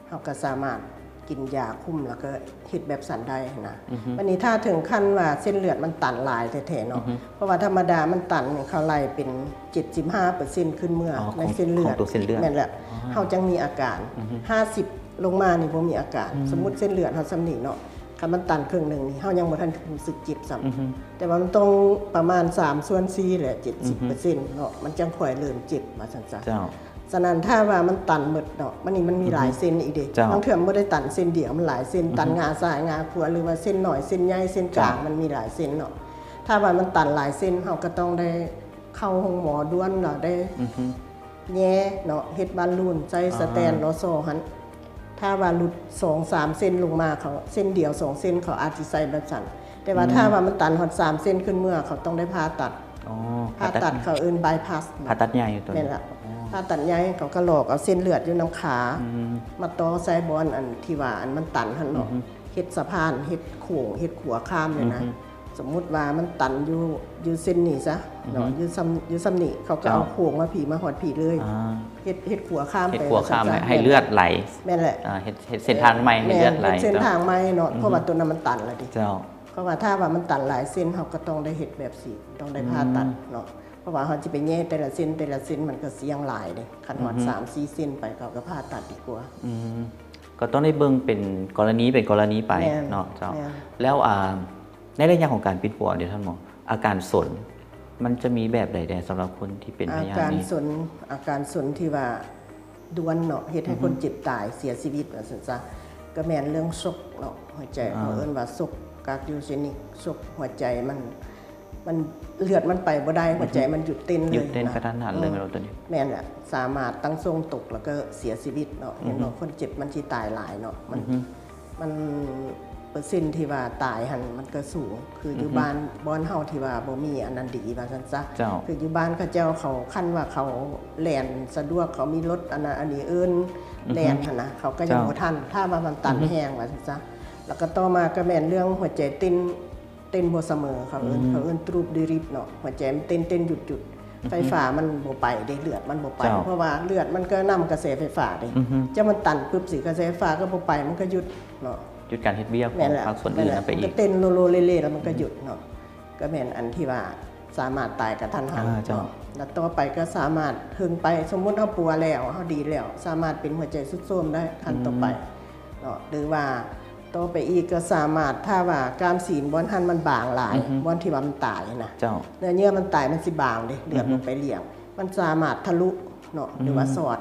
ເຮົາກະສາມາດກິນຢາຄຸມ ແລ້ວກະເຮັດແບບຊັ້ນໄດ້ຫັ້ນນະ. ອືຮຶ. ບາດນີ້ຖ້າເຖິງຂັ້ນວ່າເສັ້ນເລືອດມັນຕັນຫຼາຍແທ້ໆເນາະ. ອືຮຶ. ເພາະວ່າທຳມະດາມັນຕັນນີ້ ເຂົາໄລ່ເປັນເຈັດສິບຫ້າເປີເຊັນຂຶ້ນເມື່ອ ອໍ ໃນເສັ້ນເລືອດ ຂອງ ຂອງຕົວເສັ້ນເລືອດ. ແມ່ນແຫຼະ. ອໍ. ເຮົາຈັ່ງມີອາການ. ອືຮຶ. ຫ້າສິບລົງມານີ້ບໍ່ມີອາການ. ອືມ. ສົມມຸດເສັ້ນເລືອດເຮົາສ່ຳນີ້ເນາະ ຄັນມັນຕັນເຄິ່ງໜຶ່ງນີ້ ເຮົາຍັງບໍ່ທັນຮູ້ສຶກເຈັບຊ້ຳ. ອືຮຶ. ແຕ່ວ່າມັນຕ້ອງປະມານສາມສ່ວນສີ່ແຫຼະ ເຈັດສິບເປີເຊັນເນາະ ອືຮຶ ມັນຈັ່ງຄ່ອຍເລີ່ມເຈັບວ່າຊັ້ນຊະ. ເຈົ້າ. ສະນັ້ນ ຖ້າວ່າມັນຕັນໝົດເນາະ ມັນນີ້ມັນມີ ອືຮຶ ຫຼາຍເສັ້ນອີກເດ້. ເຈົ້າ. ບາງເທື່ອມັນບໍ່ໄດ້ຕັນເສັ້ນດຽວ ມັນຫຼາຍເສັ້ນ. ອືຮຶ. ຕັນງາຊ້າຍງາຂວາ ຫຼືວ່າເສັ້ນນ້ອຍເສັ້ນໃຫຍ່ເສັ້ນກາງ ເຈົ້າ ມັນມີຫຼາຍເສັ້ນເນາະ. ຖ້າວ່າມັນຕັນຫຼາຍເສັ້ນ ເຮົາກະຕ້ອງໄດ້ເຂົ້າໂຮງໝໍດ່ວນ ລະໄດ້ ອືຮຶ ແຍ່ເນາະ ເຮັດບານລູນ ໃສ່ ອ່າ ສະແຕນ ລໍຊໍຫັ້ນ. ຖ້າວ່າຫຼຸດສອງສາມເຊັນລົງມາ ເຂົາ ເສັ້ນດຽວສອງເສັ້ນ ເຂົາອາດຊິໃສ່ແບບຊັ້ນ. ແຕ່ວ່າ ອືມ ຖ້າວ່າມັນຕັນຮອດສາມເສັ້ນຂຶ້ນເມື່ອ ເຂົາຕ້ອງໄດ້ຜ່າຕັດ. ອໍ. ຜ່າຕັດ ຜ່າຕັດ ເຂົາເອີ້ນ bypass ເນາະ. ຜ່າຕັດໃຫຍ່ຕົວນີ້. ແມ່ນລະ. ອໍ. ຜ່າຕັດໃຫຍ່ ເຂົາກະຫຼອກເອົາເສັ້ນເລືອດຢູ່ນຳຂາ ອືມ ມາຕໍ່ໃສ່ບ່ອນອັນທີ່ວ່າອັນມັນຕັນຫັ້ນເນາະ. ອືຮຶ. ເຮັດສະພານ ເຮັດໂຂງ ເຮັດຂົວຂ້າມນີ້ນະ. ອືຮຶ. ສົມມຸດວ່າມັນຕັນຢູ່ ຢູ່ເສັ້ນນີ້ຊະເນາະ. ອືຮຶ. ຢູ່ສ່ຳ ຢູ່ສ່ຳນີ້ ເຂົາກະ ເຈົ້າ ເອົາໂຂງມາພີ້ ມາຮອດພີ້ເລີຍ. ອ່າ. ເຮັດ ເຮັດຂົວຂ້າມໄປ ເຮັດຂົວຂ້າມ ວ່າຊັ້ນຊະ. ໃຫ້ເລືອດໄຫຼ. ແມ່ນແຫຼະ. ອ່າ ເຮັດ ເຮັດເສັ້ນທາງໃໝ່ ໃຫ້ເລືອດໄຫຼ. ແມ່ນ ເຮັດເສັ້ນທາງໃໝ່ເນາະ. ເຈົ້າ. ອືຮຶ. ເພາະວ່າໂຕນັ້ນມັນຕັນລະເດ. ເຈົ້າ. ເພາະວ່າຖ້າວ່າມັນຕັນຫຼາຍເສັ້ນ ເຮົາກະຕ້ອງໄດ້ເຮັດແບບຊີ້ ຕ້ອງໄດ້ ອືມ ຜ່າຕັດເນາະ. ເພາະວ່າເຮົາຊິໄປແຍ່ແຕ່ລະເສັ້ນ ແຕ່ລະເສັ້ນ ມັນກະສ່ຽງຫຼາຍເດ. ຄັນຮອດ ອືຮຶ ສາມສີ່ເສັ້ນໄປ ເຂົາກະຜ່າຕັດດີກວ່າ. ອືມ ກະຕ້ອງໄດ້ເບິ່ງເປັນກໍລະນີ ເປັນກໍລະນີໄປ. ແມ່ນ ເນາະ. ເຈົ້າ. ແມ່ນ. ແລ້ວ ອ່າ ໃນໄລຍະຂອງການປິ່ນປົວເດ ທ່ານໝໍ ອາການສົນ ມັນຈະມີແບບໃດແດ່ ສຳລັບຄົນທີ່ເປັນພະຍາດນີ້? ອາການສົນ ອາການສົນທີ່ວ່າດ່ວນເນາະ ເຮັດໃຫ້ ອືຮຶ ຄົນເຈັບຕາຍ ເສຍຊີວິດວ່າຊັ້ນຊະ ກະແມ່ນເລື່ອງຊັອກເນາະ ຫົວໃຈ. ອ່າ. ເຂົາເອີ້ນວ່າຊັອກກາດໂຢເຈນິກ ຊັອກຫົວໃຈ ມັນ ມັນ ເລືອດມັນໄປບໍ່ໄດ້ ອືຮຶ ຫົວໃຈມັນຢຸດເຕັ້ນເລີຍນະ. ຢຸດເຕັ້ນກະທັນຫັນເລີຍ. ເອີ ແມ່ນບໍ່ໂຕນີ້? ແມ່ນແຫຼະ. ສາມາດທັງຊົງຕົກ ແລ້ວກະເສຍຊີວິດເນາະ. ອືຮຶ. ເຫັນບໍ່ ຄົນເຈັບມັນຊິຕາຍຫຼາຍເນາະ. ມັນ ອືຮຶ. ມັນເປີເຊັນທີ່ວ່າຕາຍຫັ້ນມັນກະສູງ ຄືຢູ່ ອືຮຶ ບ້ານ ບ່ອນເຮົາທີ່ວ່າບໍ່ມີອັນນັ້ນດີວ່າຊັ້ນຊະ. ເຈົ້າ. ຄືຢູ່ບ້ານເຂົາເຈົ້າ ເຂົາ ຄັນວ່າເຂົາແລ່ນສະດວກ ເຂົາມີລົດອັນນັ້ນອັນນີ້ເອີ້ນ ອືຮຶ ແລ່ນຫັ້ນນະ ເຂົາກະຍັງ ເຈົ້າ ບໍ່ທັນ ຖ້າວ່າມັນຕັນ ອືຮຶ ແຮງວ່າຊັ້ນຊະ. ແລ້ວກະຕໍ່ມາກະແມ່ນເລື່ອງຫົວໃຈເຕັ້ນ ເຕັ້ນບໍ່ສະເໝີ ເຂົາເອີ້ນ ອືມ ເຂົາເອີ້ນຕູບດີຣິບເນາະ ຫົວໃຈມັນເຕັ້ນໆຢຸດໆ ອືຮຶ ໄຟຟ້າມັນບໍ່ໄປເດ້ ເລືອດມັນບໍ່ໄປ. ເຈົ້າ. ເພາະວ່າເລືອດມັນກະນຳກະແສໄຟຟ້າເດ້. ອືຮຶ. ຈັ່ງມັນຕັນປຶບຊິ ກະແສໄຟຟ້າກະບໍ່ໄປ ມັນກະຢຸດເນາະ. ຢຸດການເຮັດວຽກຂອງພາກສ່ວນອື່ນໄປອີກ. ແມ່ນແຫຼະ ມັນກະເຕັ້ນໂລໆເລໆ ແລ້ວມັນກະຢຸດເນາະ. ອືມ ກະແມ່ນອັນທີ່ວ່າສາມາດຕາຍກະທັນຫັນ. ອ່າ ເຈົ້າ. ເນາະ. ແລ້ວຕໍ່ໄປກະສາມາດເຖິງໄປ ສົມມຸດເຮົາປົວແລ້ວ ເຮົາດີແລ້ວ ສາມາດເປັນຫົວໃຈຊຸດໂຊມໄດ້ ຂັ້ນຕໍ່ໄປ ອືມ ເນາະ. ຫຼືວ່າ ຕໍ່ໄປອີກກະສາມາດ ຖ້າວ່າກ້າມຊີ້ນບ່ອນຫັ້ນມັນບາງຫຼາຍ ອືຮຶ ບ່ອນທີ່ວ່າມັນຕາຍນະ ເຈົ້າ ເນື້ອເຍື່ອມັນຕາຍມັນຊິບາງເດ້ ເລືອດ ອືຮຶ ມັນໄປຫຼຽງ ມັນສາມາດທະລຸເນາະ ອືມ ຫຼືວ່າສອດ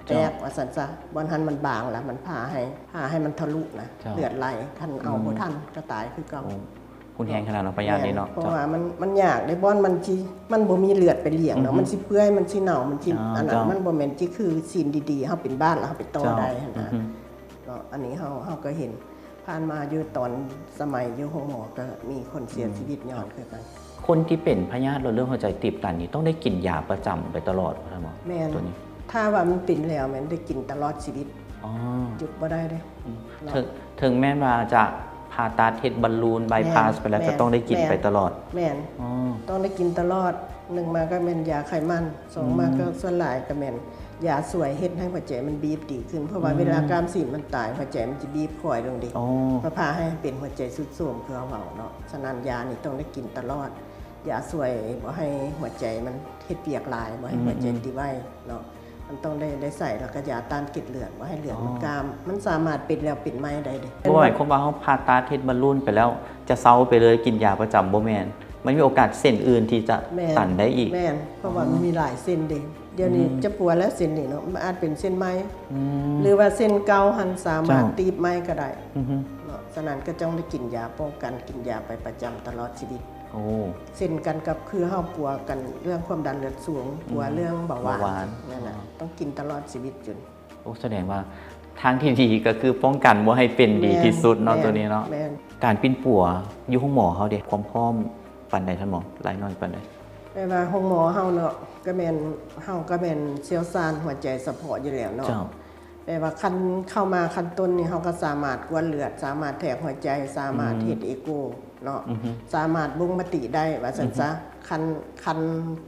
ເຈົ້າ ແຕກວ່າຊັ້ນຊະ ບ່ອນຫັ້ນມັນບາງລະ ມັນພາໃຫ້ ພາໃຫ້ມັນທະລຸນະ ເຈົ້າ ເລືອດໄຫຼ ຄັນເອົາ ອືມ ບໍ່ທັນກະຕາຍຄືເກົ່າ. ໂອ້ ຮຸນແຮງຂະໜາດເນາະ ພະຍາດນີ້ເນາະ. ແມ່ນ ເພາະວ່າມັນ ມັນຍາກເດ້ ບ່ອນມັນຊິ ມັນບໍ່ມີເລືອດໄປຫຼຽງເນາະ ອືຮຶ ມັນຊິເປື່ອຍ ມັນຊິເນົ່າ ມັນຊິ ອ່າ ອັນນັ້ນ ເຈົ້າ ມັນບໍ່ແມ່ນຊິຄືຊີ້ນດີໆ ເຮົາເປັນບາດແລ້ວເຮົາໄປຕໍ່ ເຈົ້າ ໄດ້ຫັ້ນນະ ອືຮຶ ເນາະ. ອັນນີ້ເຮົາ ເຮົາກະເຫັນ ຜ່ານມາຢູ່ຕອນສະໄໝຢູ່ໂຮງໝໍກະມີຄົນເສຍ ອືມ ຊີວິດຍ້ອນຄືກັນ. ຄົນທີ່ເປັນພະຍາດຫຼອດເລືອດຫົວໃຈຕີບຕັນນີ້ຕ້ອງໄດ້ກິນຢາປະຈຳໄປຕະຫຼອດບໍ່? ແມ່ນ ໂຕນີ້ ຖ້າວ່າມັນເປັນແລ້ວແມ່ນໄດ້ກິນຕະຫຼອດຊີວິດ. ອໍ ຢຸດບໍ່ໄດ້ເດ້. ອືມ ເນາະ ເຖິງ ເຖິງແມ່ນວ່າຈະຜ່າຕັດເຮັດບາລູນ ບາຍພາສ ແມ່ນ ໄປແລ້ວ ແມ່ນ ກະຕ້ອງໄດ້ກິນ ແມ່ນ ໄປຕະຫຼອດ. ແມ່ນ ອໍ ຕ້ອງໄດ້ກິນຕະຫຼອດ. ໜຶ່ງມາກໍແມ່ນຢາໄຂມັນ ສອງມາກໍສ່ວນຫຼາຍກໍແມ່ນຢາຊ່ວຍເຮັດໃຫ້ຫົວໃຈມັນບີບດີຂຶ້ນ ເພາະວ່າເວລາກ້າມຊີ້ນມັນຕາຍ ຫົວໃຈມັນຈະບີບຄ່ອຍລົງເດ້ ເພື່ອພາໃຫ້ເປັນຫົວໃຈຊຸດໂຊມ ຄືເຮົາເວົ້າເນາະ. ສະນັ້ນຢານີ້ຕ້ອງໄດ້ກິນຕະຫຼອດ ຢາຊ່ວຍບໍ່ໃຫ້ຫົວໃຈມັນເຮັດວຽກຫຼາຍ ບໍ່ໃຫ້ຫົວໃຈຕິໄວເນາະ. ມັນຕ້ອງໄດ້ ໄດ້ໃສ່ ແລ້ວກໍຢາຕ້ານເກັດເລືອດ ບໍ່ໃຫ້ເລືອດມັນກ້າມ ມັນສາມາດເປັນແລ້ວເປັນໃໝ່ໄດ້ເດ້. ບໍ່ໝາຍຄວາມວ່າເຮົາຜ່າຕັດເຮັດບອນລູນໄປແລ້ວ ຈະເຊົາໄປເລີຍ ກິນຢາປະຈຳ ບໍ່ແມ່ນ. ມັນມີໂອກາດເສັ້ນອື່ນທີ່ຈະຕັນໄດ້ອີກ. ແມ່ນ ເພາະວ່າມັນມີຫຼາຍເສັ້ນເດ້. ດຽວນີ້ຈະປົວແລ້ວເສັ້ນນີ້ເນາະ ມັນອາດເປັນເສັ້ນໃໝ່ ຫຼືວ່າເສັ້ນເກົ່າຫັ້ນສາມາດຕີບໃໝ່ກໍໄດ້ເນາະ. ສະນັ້ນກໍຕ້ອງໄດ້ກິນຢາປ້ອງກັນ ກິນຢາໄປປະຈຳຕະຫຼອດຊີວິດ. ໂອ້ ເຊັ່ນກັນກັບຄືເຮົາປົວກັນເລື່ອງຄວາມດັນເລືອດສູງ ປົວເລື່ອງເບົາຫວານ ເບົາຫວານນັ້ນນະ ຕ້ອງກິນຕະຫຼອດຊີວິດຈົນ. ໂອ້ ສະແດງວ່າທາງທີ່ດີກໍຄືປ້ອງກັນບໍ່ໃຫ້ເປັນດີທີ່ສຸດເນາະ ໂຕນີ້ເນາະ. ການປິ່ນປົວຢູ່ໂຮງໝໍເຮົາເດ ຄວາມພ້ອມປານໃດທ່ານໝໍ ຫຼາຍໜ້ອຍປານໃດ? ແປວ່າໂຮງໝໍເຮົາເນາະ ກໍແມ່ນ ເຮົາກໍແມ່ນຊ່ຽວຊານຫົວໃຈສະເພາະຢູ່ແລ້ວເນາະ. ແປວ່າຄັນເຂົ້າມາຂັ້ນຕົ້ນນີ້ ເຮົາກໍສາມາດກວດເລືອດ ສາມາດແທກຫົວໃຈ ສາມາດເຮັດເອໂກເນາະ ສາມາດບົ່ງມະຕິໄດ້ວ່າຊັ້ນຊະ. ຂັ້ນ ຂັ້ນ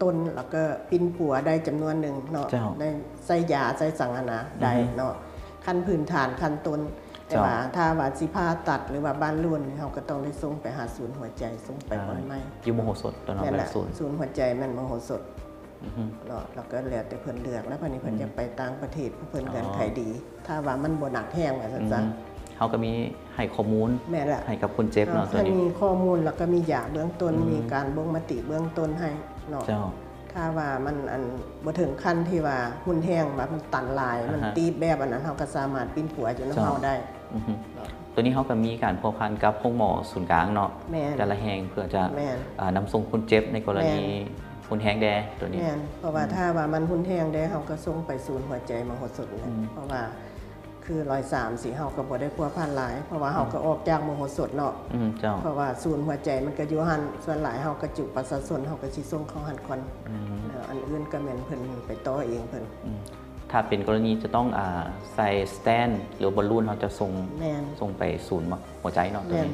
ຕົ້ນ ແລ້ວກໍປິ່ນປົວໄດ້ຈຳນວນໜຶ່ງເນາະ ໄດ້ໃສ່ຢາໃສ່ສັງຫັ້ນນະ ໄດ້ເນາະ ຂັ້ນພື້ນຖານຂັ້ນຕົ້ນ. ແຕ່ວ່າຖ້າວ່າຊິຜ່າຕັດ ຫຼືວ່າບານລູນ ເຮົາກໍຕ້ອງໄດ້ສົ່ງໄປຫາສູນຫົວໃຈ ສົ່ງໄປບ່ອນໃໝ່ ຢູ່ມະໂຫສົດ. ແມ່ນລະ ສູນຫົວໃຈແມ່ນມະໂຫສົດເນາະ. ແລ້ວກໍແລ້ວແຕ່ເພິ່ນເລືອກ ແລ້ວບາດນີ້ເພິ່ນຢາກໄປຕ່າງປະເທດ ເພິ່ນເງື່ອນໄຂດີ ຖ້າວ່າມັນບໍ່ໜັກແຮງວ່າຊັ້ນຊະ. ເຮົາກໍມີໃຫ້ຂໍ້ມູນ ແມ່ນລະ ໃຫ້ກັບຄົນເຈັບເນາະ ໂຕນີ້ ມີຂໍ້ມູນ ແລ້ວກໍມີຢາເບື້ອງຕົ້ນ ມີການບົ່ງມະຕິເບື້ອງຕົ້ນໃຫ້ເນາະ. ຖ້າວ່າມັນ ອັນ ບໍ່ເຖິງຂັ້ນທີ່ວ່າຮຸນແຮງ ວ່າມັນຕັນຫຼາຍ ມັນຕີບແບບອັນນັ້ນ ເຮົາກໍສາມາດປິ່ນປົວຢູ່ນຳເຮົາໄດ້. ໂຕນີ້ເຮົາກໍມີການພົວພັນກັບໂຮງໝໍສູນກາງເນາະ ແຕ່ລະແຫ່ງ ເພື່ອຈະ ນຳສົ່ງຄົນເຈັບໃນກໍລະນີຮຸນແຮງແດ່ ໂຕນີ້. ແມ່ນ ເພາະວ່າຖ້າວ່າມັນຮຸນແຮງແດ່ ເຮົາກໍສົ່ງໄປສູນຫົວໃຈມະໂຫສົດແຫຼະ ເພາະວ່າ ຄືຮ້ອຍສາມຊີ້ ເຮົາກໍບໍ່ໄດ້ພົວພັນຫຼາຍ ເພາະວ່າເຮົາກໍອອກຈາກມະໂຫສົດເນາະ. ເພາະວ່າສູນຫົວໃຈມັນກໍຢູ່ຫັ້ນ ສ່ວນຫຼາຍເຮົາກໍຈຸປະຊາຊົນ ເຮົາກໍຊິສົ່ງເຂົ້າຫັ້ນກ່ອນ ແລ້ວອັນອື່ນກໍແມ່ນເພິ່ນໄປຕໍ່ເອງເພິ່ນ. ຖ້າເປັນກໍລະນີຈະຕ້ອງ ອ່າ ໃສ່ສະແຕນ ຫຼືວ່າບອນລູນ ເຮົາຈະສົ່ງ ສົ່ງໄປສູນຫົວໃຈເນາະ ໂຕນີ້.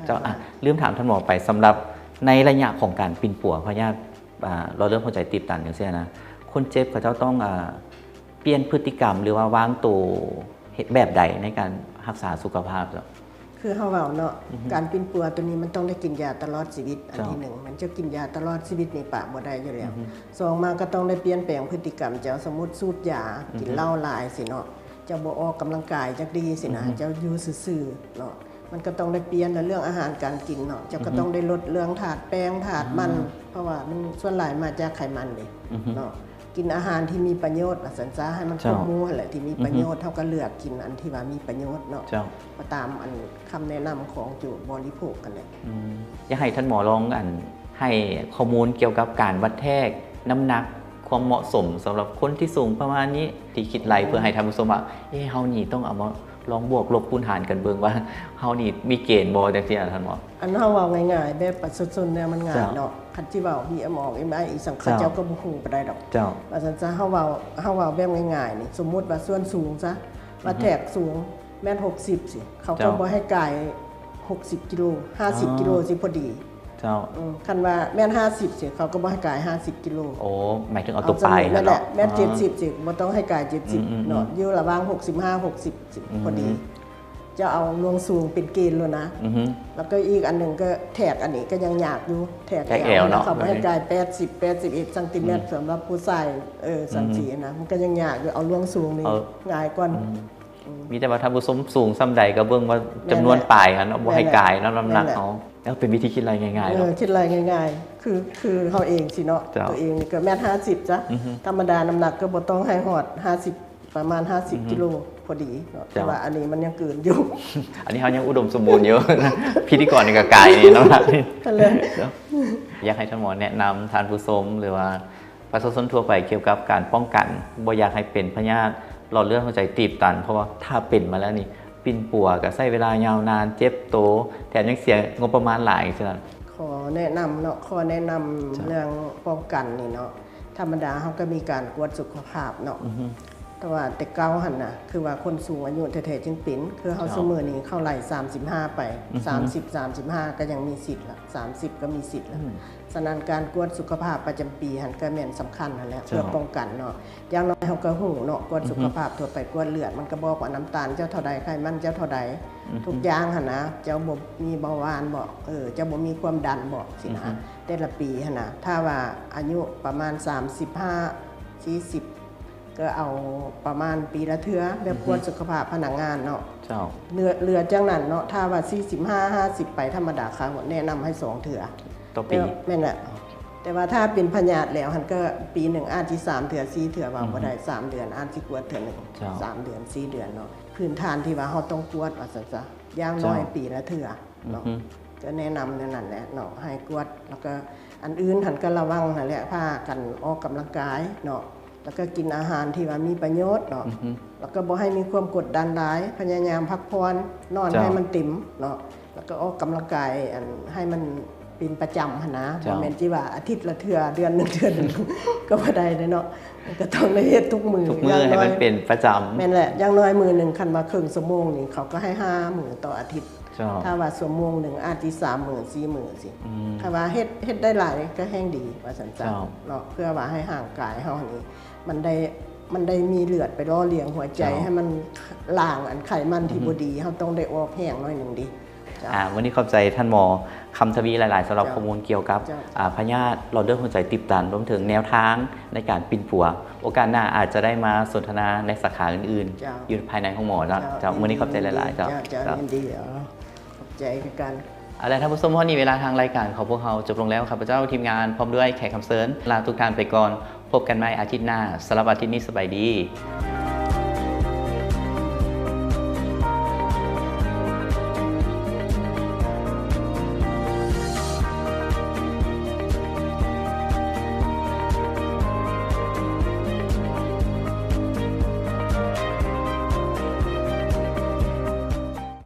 ເຈົ້າ ລືມຖາມທ່ານໝໍໄປ ສຳລັບໃນໄລຍະຂອງການປິ່ນປົວພະຍາດ ອ່າ ຫຼອດເລືອດຫົວໃຈຕີບຕັນຈັ່ງຊີ້ນະ ຄົນເຈັບເຂົາເຈົ້າຕ້ອງ ອ່າ ປ່ຽນພຶດຕິກຳ ຫຼືວ່າວາງໂຕເຮັດແບບໃດໃນການຮັກສາສຸຂະພາບເຈົ້າ? ຄືເຮົາເວົ້າເນາະ ການປິ່ນປົວໂຕນີ້ມັນຕ້ອງໄດ້ກິນຢາຕະຫຼອດຊີວິດ ອັນທີໜຶ່ງ ແມ່ນເຈົ້າກິນຢາຕະຫຼອດຊີວິດນີ້ປະບໍ່ໄດ້ຢູ່ແລ້ວ. ສອງມາກໍຕ້ອງໄດ້ປ່ຽນແປງພຶດຕິກຳເຈົ້າ ສົມມຸດສູບຢາ ກິນເຫຼົ້າຫຼາຍຊີ້ເນາະ ເຈົ້າບໍ່ອອກກຳລັງກາຍຈັກດີ້ຊີ້ນະ ເຈົ້າຢູ່ຊື່ໆເນາະ ມັນກໍຕ້ອງໄດ້ປ່ຽນ. ແລ້ວເລື່ອງອາຫານການກິນເນາະ ເຈົ້າກໍຕ້ອງໄດ້ລົດເລື່ອງທາດແປ້ງທາດມັນ ເພາະວ່າມັນສ່ວນຫຼາຍມາຈາກໄຂມັນເດ້ເນາະ. ກິນອາຫານທີ່ມີປະໂຫຍດວ່າຊັ້ນຊະ ໃຫ້ມັນຄົບໝູ່ຫັ້ນແຫຼະ ທີ່ມີປະໂຫຍດ ເຮົາກໍເລືອກກິນອັນທີ່ວ່າມີປະໂຫຍດເນາະ ໄປຕາມອັນຄຳແນະນຳຂອງເຈົ້າບໍລິໂພກຫັ້ນແຫຼະ. ຢາກໃຫ້ທ່ານໝໍລອງ ອັນ ໃຫ້ຂໍ້ມູນກ່ຽວກັບການວັດແທກນ້ຳໜັກ ຄວາມເໝາະສົມສຳລັບຄົນທີ່ສູງປະມານນີ້ ທີ່ຄິດໄລ່ເພື່ອໃຫ້ທ່ານຜູ້ຊົມວ່າ ເອ ເຮົານີ້ຕ້ອງເອົາມາລອງບວກລົບຄູນຫານກັນເບິ່ງວ່າ ເຮົານີ້ມີເກນບໍ່ ຈັ່ງຊີ້ນະທ່ານໝໍ. ອັນເຮົາເວົ້າງ່າຍໆ ແບບປະຊາຊົນແນວມັນງ່າຍເນາະ ຄັນຊິເວົ້າ BMI ອີ່ຫຍັງ ເຂົາເຈົ້າກໍບໍ່ຮູ້ປານໃດດອກ ວ່າຊັ້ນຊະ. ເຮົາເວົ້າ ເຮົາເວົ້າແບບງ່າຍໆນີ້ ສົມມຸດວ່າສ່ວນສູງຊະ ວັດແທກສູງແມັດຫົກສິບຊີ້ ເຂົາກໍບໍ່ໃຫ້ກາຍຫົກສິບກິໂລ ຫ້າສິບກິໂລຊິພໍດີ. ເຈົ້າ ເອີ ຄັນວ່າແມັດຫ້າສິບຊີ້ ເຂົາກໍບໍ່ໃຫ້ກາຍຫ້າສິບກິໂລ. ໂອ້ ໝາຍເຖິງເອົາຕົວປາຍຫັ້ນເນາະ ແມັດເຈັດສິບຊີ້ ບໍ່ຕ້ອງໃຫ້ກາຍເຈັດສິບເນາະ ຢູ່ລະຫວ່າງຫົກສິບຫ້າ ຫົກສິບຊີ້ ພໍດີ. ເຈົ້າເອົາລວງສູງເປັນເກນໂລດນະ. ແລ້ວກໍອີກອັນໜຶ່ງກໍແທກ ອັນນີ້ກໍຍັງຍາກຢູ່ ແທກແອວເນາະ ເຂົາບໍ່ໃຫ້ກາຍແປດສິບ ແປດສິບເອັດຊັງຕີແມັດ ສຳລັບຜູ້ຊາຍ ເອີ ຈັ່ງຊີ້ນະ ມັນກໍຍັງຍາກຢູ່ ເອົາລວງສູງນີ້ງ່າຍກວ່າ. ມີແຕ່ວ່າທ່ານຜູ້ຊົມສູງສ່ຳໃດກໍເບິ່ງວ່າຈຳນວນປາຍຫັ້ນເນາະ ບໍ່ໃຫ້ກາຍນຳນ້ຳໜັກເຮົາ. ແລ້ວເປັນວິທີຄິດໄລ່ງ່າຍໆ ເອີ ເນາະ ຄິດໄລ່ງ່າຍໆ ຄື ຄືເຮົາເອງຊີ້ເນາະ ເຈົ້າ ຕົວເອງນີ້ກໍແມັດຫ້າສິບຊະ ທຳມະດານ້ຳໜັກກໍບໍ່ຕ້ອງໃຫ້ຮອດຫ້າສິບ ປະມານຫ້າສິບກິໂລພໍດີເນາະ ແຕ່ວ່າອັນນີ້ມັນຍັງເກີນຢູ່ ອັນນີ້ເຮົາຍັງອຸດົມສົມບູນຢູ່ ພິທີກອນນີ້ກໍກາຍນີ້ເນາະ. ຢາກໃຫ້ທ່ານໝໍແນະນຳທ່ານຜູ້ຊົມ ຫຼືວ່າ ປະຊາຊົນທົ່ວໄປກ່ຽວກັບການປ້ອງກັນ ບໍ່ຢາກໃຫ້ເປັນພະຍາດຫຼອດເລືອດຫົວໃຈຕີບຕັນ ເພາະວ່າຖ້າເປັນມາແລ້ວນີ້ ປິ່ນປົວກໍໃຊ້ເວລາຍາວນານ ເຈັບໂຕ ແຖມຍັງເສຍງົບປະມານຫຼາຍ. ຂໍແນະນຳເນາະ ຂໍແນະນຳເລື່ອງປ້ອງກັນນີ້ເນາະ ທຳມະດາເຮົາກໍມີການກວດສຸຂະພາບເນາະ ແຕ່ວ່າແຕ່ເກົ່າຫັ້ນນະ ຄືວ່າຄົນສູງອາຍຸແທ້ໆຈຶ່ງເປັນ ຄືເຮົາ ເຈົ້າ ຊຸມື້ນີ້ເຂົາໄລ່ສາມສິບຫ້າໄປ ອືຮຶ ສາມສິບ ສາມສິບຫ້າກໍຍັງມີສິດລະ ສາມສິບກໍມີສິດລະ ອືມ ສະນັ້ນການກວດສຸຂະພາບປະຈຳປີຫັ້ນກໍແມ່ນສຳຄັນຫັ້ນແຫຼະ ເຈົ້າ ເພື່ອປ້ອງກັນເນາະ ຢ່າງໜ້ອຍເຮົາກໍຮູ້ເນາະ ກວດ ອືຮຶ ສຸຂະພາບທົ່ວໄປ ກວດເລືອດ ມັນກໍບອກວ່ານ້ຳຕານເຈົ້າເທົ່າໃດ ໄຂມັນເຈົ້າເທົ່າໃດ ອືຮຶ ທຸກຢ່າງຫັ້ນນະ ເຈົ້າບໍ່ມີເບົາຫວານບໍ ເອີ ເຈົ້າບໍ່ມີຄວາມດັນບໍ ຊີ້ນະ ອືຮຶ ແຕ່ລະປີຫັ້ນນະ ຖ້າວ່າອາຍຸປະມານສາມສິບຫ້າ ສີ່ສິບ ກໍເອົາປະມານປີລະເທື່ອ ແບບ ອືຮຶ ກວດສຸຂະພາບພະນັກງານເນາະ ເຈົ້າ ເຫຼືອ ເຫຼືອຈາກນັ້ນເນາະ ຖ້າວ່າສີ່ສິບຫ້າ ຫ້າສິບ ໄປທຳມະດາ ເຂົາແນະນຳໃຫ້ສອງເທື່ອຕໍ່ປີ ແມ່ນແຫຼະ ແຕ່ວ່າຖ້າເປັນພະຍາດແລ້ວຫັ້ນ ກໍປີໜຶ່ງອາດຊິສາມເທື່ອ ສີ່ເທື່ອ ເວົ້າບໍ່ໄດ້ ອືຮຶ ສາມເດືອນອາດຊິກວດເທື່ອໜຶ່ງ ເຈົ້າ ສາມເດືອນ ສີ່ເດືອນເນາະ ພື້ນຖານທີ່ວ່າເຮົາຕ້ອງກວດວ່າຊັ້ນຊະ ຢ່າງໜ້ອຍ ເຈົ້າ ປີລະເທື່ອເນາະ ອືຮຶ ກໍແນະນຳແນວນັ້ນແຫຼະເນາະ ໃຫ້ກວດ ແລ້ວກໍອັນອື່ນຫັ້ນກໍລະວັງຫັ້ນແຫຼະ ພາກັນອອກກຳລັງກາຍເນາະ ແລ້ວກໍກິນອາຫານທີ່ວ່າມີປະໂຫຍດເນາະ ອືຮຶ ແລ້ວກໍບໍ່ໃຫ້ມີຄວາມກົດດັນຫຼາຍ ພະຍາຍາມພັກຜ່ອນ ນອນ ເຈົ້າ ໃຫ້ມັນເຕັມເນາະ ແລ້ວກໍອອກກຳລັງກາຍ ອັນ ໃຫ້ມັນເປັນປະຈຳຫັ້ນນະ ເຈົ້າ ບໍ່ແມ່ນຊິວ່າອາທິດລະເທື່ອ ເດືອນໜຶ່ງເທື່ອໜຶ່ງ ກໍບໍ່ໄດ້ເດ້ເນາະ ມັນກໍຕ້ອງໄດ້ເຮັດທຸກມື້ ທຸກມື້ໃຫ້ມັນເປັນປະຈຳ ຢ່າງໜ້ອຍ ແມ່ນແຫຼະ ຢ່າງໜ້ອຍມື້ໜຶ່ງ ຄັນວ່າເຄິ່ງຊົ່ວໂມງນີ້ ເຂົາກໍໃຫ້ຫ້າມື້ຕໍ່ອາທິດ ເຈົ້າ ຖ້າວ່າຊົ່ວໂມງໜຶ່ງອາດຊິສາມມື້ ສີ່ມື້ຊີ້ ອືມ ຖ້າວ່າເຮັດ ເຮັດໄດ້ຫຼາຍກໍແຮ່ງດີວ່າຊັ້ນຊະ ເຈົ້າ ເນາະ ເພື່ອວ່າໃຫ້ຮ່າງກາຍເຮົານີ້ ມັນໄດ້ ມັນໄດ້ມີເລືອດໄປຫຼໍ່ລ້ຽງຫົວໃຈ ເຈົ້າ ໃຫ້ມັນລ້າງອັນໄຂມັນທີ່ ອືຮຶ ບໍ່ດີ ເຮົາຕ້ອງໄດ້ອອກແຮງໜ້ອຍໜຶ່ງເດ ເຈົ້າ ອ່າ ມື້ນີ້ຂອບໃຈທ່ານໝໍ ຄຳທະວີ ຫຼາຍໆ ສຳລັບ ເຈົ້າ ຂໍ້ມູນກ່ຽວກັບ ເຈົ້າ ອ່າ ພະຍາດຫຼອດເລືອດຫົວໃຈຕີບຕັນ ລວມເຖິງແນວທາງໃນການປິ່ນປົວ ໂອກາດໜ້າອາດຈະໄດ້ມາສົນທະນາໃນສາຂາອື່ນໆ ເຈົ້າ ຢູ່ພາຍໃນໂຮງໝໍເນາະ ເຈົ້າ ເຈົ້າ ຍິນດີ ມື້ນີ້ຂອບໃຈຫຼາຍໆ ເຈົ້າ ເຈົ້າ ເຈົ້າ ເຈົ້າ ຍິນດີ ເອີ ຂອບໃຈຄືກັນ ເອົາລະ ທ່ານຜູ້ຊົມ ຮອດນີ້ເວລາທາງລາຍການຂອງພວກເຮົາຈົບລົງແລ້ວ ຂ້າພະເຈົ້າ ທີມງານ ພ້ອມດ້ວຍແຂກຮັບເຊີນ ລາທຸກທ່ານໄປກ່ອນ ພົບກັນໃໝ່ອາທິດໜ້າ ສຳລັບອາທິດນີ້ ສະບາຍດີ.